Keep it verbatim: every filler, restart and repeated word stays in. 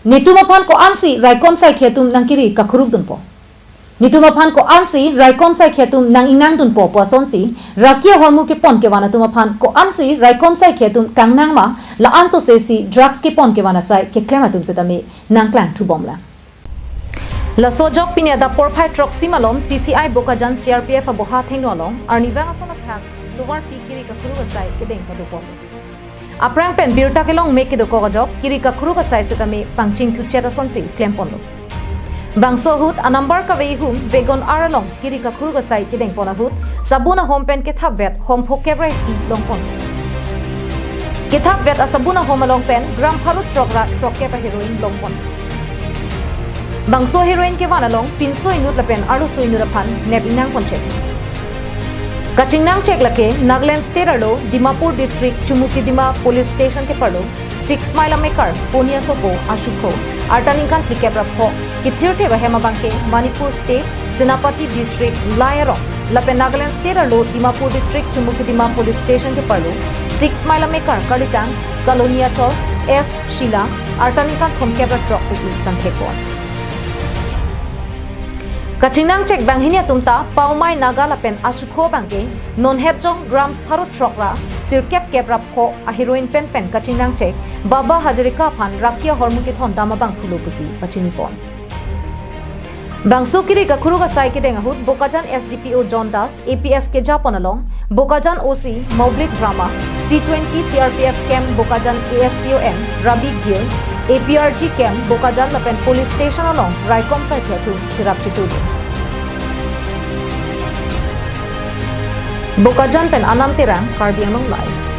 Netum aphan ko-ansi raikom saikhi atum nangkiri kakhuruk dunpo. Netum aphan ko-ansi raikom saikhi atum nang-ingnang dunpo pu asonsi raki ahormu kepon kevan atum aphan ko-ansi raikom saikhi atum kangnang ma la-an sosesi drugs kepon kevan asai keklem atum setame nangklang thubom lang. Laso ajok pini adap porphai throksi malom C C I Bokajan C R P F aboha thengno along arnivang ason athak tovarpi kiri kakhuruk asai kedeng padopon. Aphrang pen birta kelong mek kedokok ajok kiri kakhuruk asai setame pangchingthu chet asonsi klemponlo. Bangso ahut anumber kave-i hum Wagon R along kiri kakhuruk asai kedengpon ahut sabun ahom pen kethapvet hom phokep ra isi longpon. Kethapvet asabun ahom along pen gram pharo throk ra throkkep a heroin longpon. Bangso heroin kevan along pinso inut lapen arloso inut aphan nep-ingnang ponchek. Kachingnang chek lake Nagaland State arlo Dimapur District Chumukidima Police Station keparlo six mile amekar Phonia Sopo Ashukho, arta ningkan phlikep ra pho, kethirthe ahem abangke Manipur State Senapati District Lai arong lapen Nagaland State arlo Dimapur District Chumukidima Police Station keparlo six mile amekar karlitang Saloni Athor S Sheila, arta ningkan thomkep ra throk pusi kangthekpon. Kachingnang chek banghini atum ta Paomai Naga lapen Ashukho abangke non het jong grams pharo throk ra sirkep kep ra pho a heroin pen pen kachingnang chek Baba Hazarika aphan raki ahormu kethondam abang pulo pusi pachinipon. Bangso kiri kakhuruk asai kedeng ahut Bokajan S D P O John Das, A P S kejapon along Bokajan O C Moblik Brahma, C twenty C R P F camp Bokajan A S C O M Rabi Gill, A P R G camp Bokajan lapen police station along raikom saikhi atum cherap chetu. Bokajan pen Anand Terang, Karbi Anglong Live.